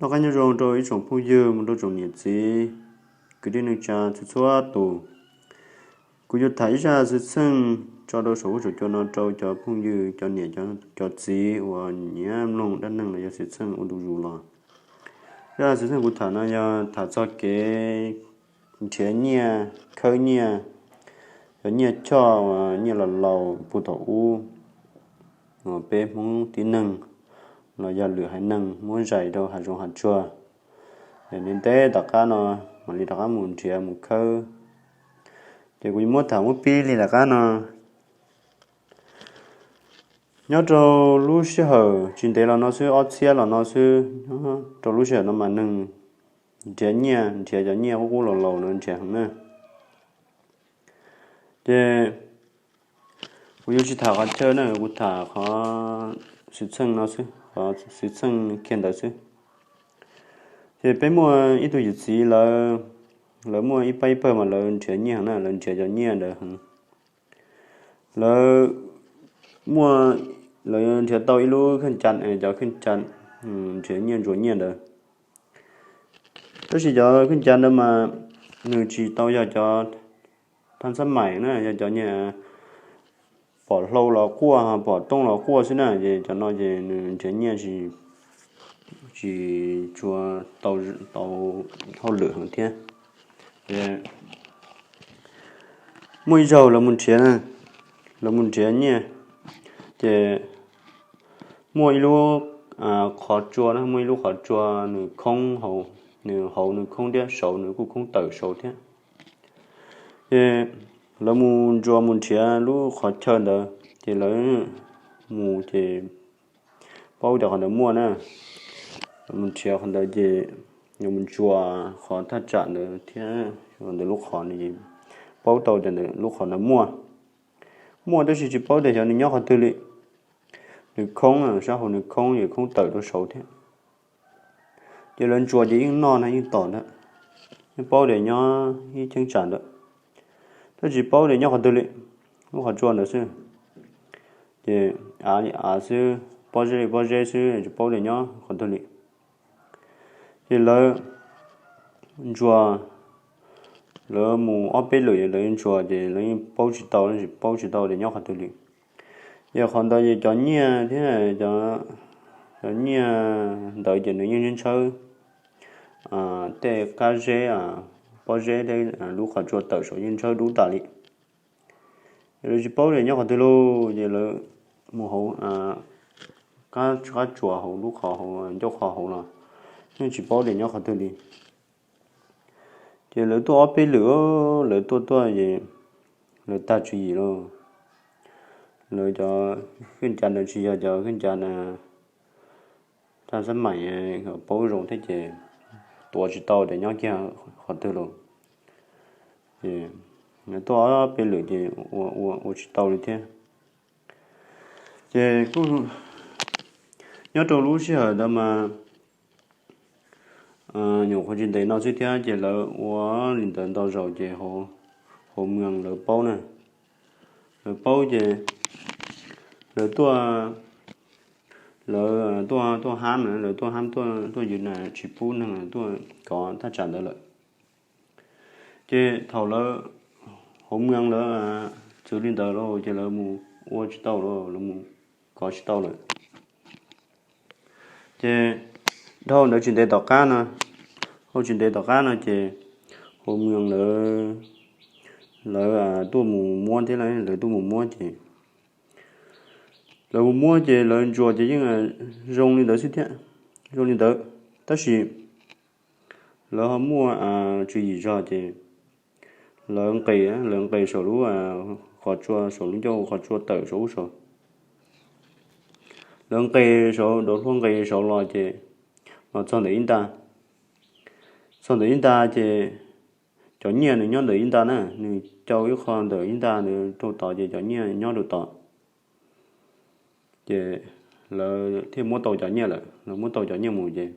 Noj qab nyob zoo rau ib tsoom phooj ywg mus rau tsoom niam txiv kwv tij neej tsa txhua txhua tus. Kuv yuav tham ib zaj xwm txheej tso rau saum huab saum cua no rau cov phooj ywg cov niam cov txiv uas nyiam mloog dab neeg los yog xwm txheej ua ntu zus los. Zaj xwm txheej kuv tham no yog tham txog kev nrhiav nyiaj khawb nyiaj, cov nyiaj choj uas nyiaj laus laus puag thaum ub uas peb Hmoob tib neeg los yog lwm haiv neeg muab zais rau hav zoov hav tsuag. Yog ntev ntev tom qab no mam li rov qab mus nrhiav mus khawb. Ces kuv yuav muab tham muab pib li tom qab no. Nyob rau lub sij hawm tsis ntev los no xwb, ob txhiab los no xwb, nyob rau lub sij hawm no mas neeg nrhiav nyiaj, nrhiav cov nyiaj qub qub laus laus no nrhiav heev na. Ces kuv yuav tsis tham qhov chaw na, kuv tham qhov xwm txheej no xwb, qhov xwm txheej kiag ntawd xwb. Ces peb muaj ib tug yawm txiv lawv, lawv muaj ib pab ib pawg mas lawv nrhiav nyiaj heev na, lawv nrhiav cov nyiaj ntawd heev. Lawv muaj, lawv nrhiav tau ib lub kheej ca, cov kheej ca nrhiav nyiaj ntsuas nyiaj ntawd. Tab sis cov kheej ca ntawd mas nws tsis tau yog cov thaj xab mais na, yog cov nyiaj pom hlau los quaj, pom tooj los quaj xwb na, ces cov no ces nws nrhiav nyiaj tsis, tsis tshua tau, tau hauj lwm heev thiab. Muaj ib zaug lawv mus nrhiav, lawv mus nrhiav nyiaj, ces muaj ib lub qhov tsua, muaj ib lub qhov tsua nws khoob, nws hauv nws khoob thiab saud nws kuj khoob tawm saud thiab. Ces lawv mus ntsuas mus nrhiav lub qhov chaw ntawd, ces lawv mus ces paub tias qhov ntawd muaj na, mus nrhiav qhov ntawd ces yuav mus ntsuas qhov thaj tsam ntawd thiab ntawm lub qhov no, paub tau tias ntawm lub qhov ntawd muaj, muaj tab sis tsis paub tias xyov nws nyob qhov twg li. Nws khoob, sab hauv nws khoob, khoob tawm rau saud thiab. Ces lawv ntsuas ces yeej noj na, yeej tom ntawd, yeej paub tias nyob ib cheeb tsam ntawd, tab sis tsis paub tias nyob qhov twg li, lub qhov tsua ntawd xwb. Ces av li av xwb, pob zeb li pob zeb xwb, tsis paub tias nyob qhov twg li. Ces lawv ntsuas, lawv mus ob peb lwm lawv ntsuas ces lawv yeej paub tsis tau, tsis paub tsis tau tias nyob qhov twg li. Ces qhov ntawd ces cov nyiaj thiab, cov nyiaj ntawd ces nws yeej ntshaw tej kab zeb, pob zeb thiab lub qhov tsua tawm saud yeej ntshaw dub tas li. Ces lawv tsis paub tias nyob qhov twg lauj, ces lawv mus hauv qab tsuas hauv lub qhov hauv ncauj qhov hauv los yeej tsis paub tias nyob qhov twg li. Ces lawv tuaj ob peb lwm, lawv tuaj tuaj ces lawv tag tswv yim lauj. Lawv cov kheej ca ntawd tsis yog cov kheej ca thaj xab mais paub zoo thiab ces tuav tsis tau tias nyob kiag qhov twg lauj. Ces lawv tuaj ob peb lwm ces ua, ua tsis tau li thiab. Ces kuj nyob rau lub sij hawm ntawd mas nyuam qhuav tsis ntev no xwb thiab ces lawv ua li ntawd ntau zaus ces hauv mws lawv paub na. Lawv paub ces lawv tuaj, lawv tuaj, tuaj hab na, lawv tuaj hab, tuaj ywg na, tsis pub neeg tuaj kov thaj tsam ntawd lawm. Ces thaum lawv hauv mws lawv txwv li ntawd lauj ces lawv mus ua tsis tau lauj, lawv mus kov tsis tau lawm. Ces dhau ntawd tsis ntev tom qab no, dhau tsis ntev tom qab no ces hauv mws lawv, lawv tuaj mus muab thiab, lawv tuaj mus muab ces lawv mus muab ces lawv ntsuas ces yeej zoo li ntawd xwb thiab, zoo li ntawd. Tab sis lawv ho muaj tswv yim zog ces lawv nqes, lawv nqes saum lub qhov tsua, saum lub ncauj qhov tsua tawm saum ub saud. Lawv nqes saud, dov hluaj nqes saud los ces los txog ntawm ib nta. Txog ntawm ib nta ces cov nyiaj nws nyob ntawm ib nta na, nws cau ib qho ntawm ib nta ntawd rau tod ces cov nyiaj nyob rau tod. Ces lawv thiaj muab tau cov nyiaj lawm, lawv muab tau cov nyiaj mus ces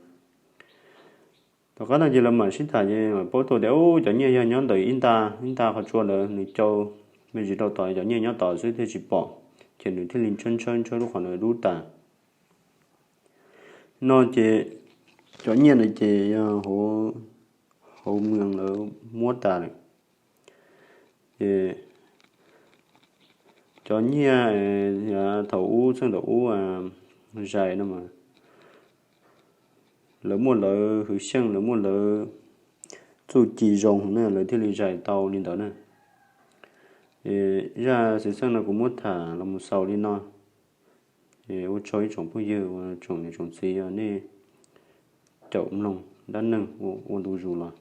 tom qab no ces lawv mam sib tham ces mam paub tau tias cov nyiaj yog nyob ntawm ib nta, ib nta qhov tsua ntawd nws cau me ntsis rau tod, cov nyiaj nyob tod xwb thiaj tsis pom, ces nws thiaj li ntshaw ntshaw ntshaw lub qhov ntawd dub tas. No ces Cov nyiaj ntawd ces yog hauv mws lawv muab tas lawm. Ces cov nyiaj thaum ub txheej thaum ub zais no mas lawv muaj lawv hwv xyeej, lawv muaj lawv txuj ci zoo na, lawv thiaj li zais tau li ntawd na. Zaj xwm txheej no kuv muab tham los mus xaus li no. Ua tsaug ib tsoom phooj ywg, ua tsoom niam tsoom txiv, yog nej caum mloog dab neeg ua ntu zus los.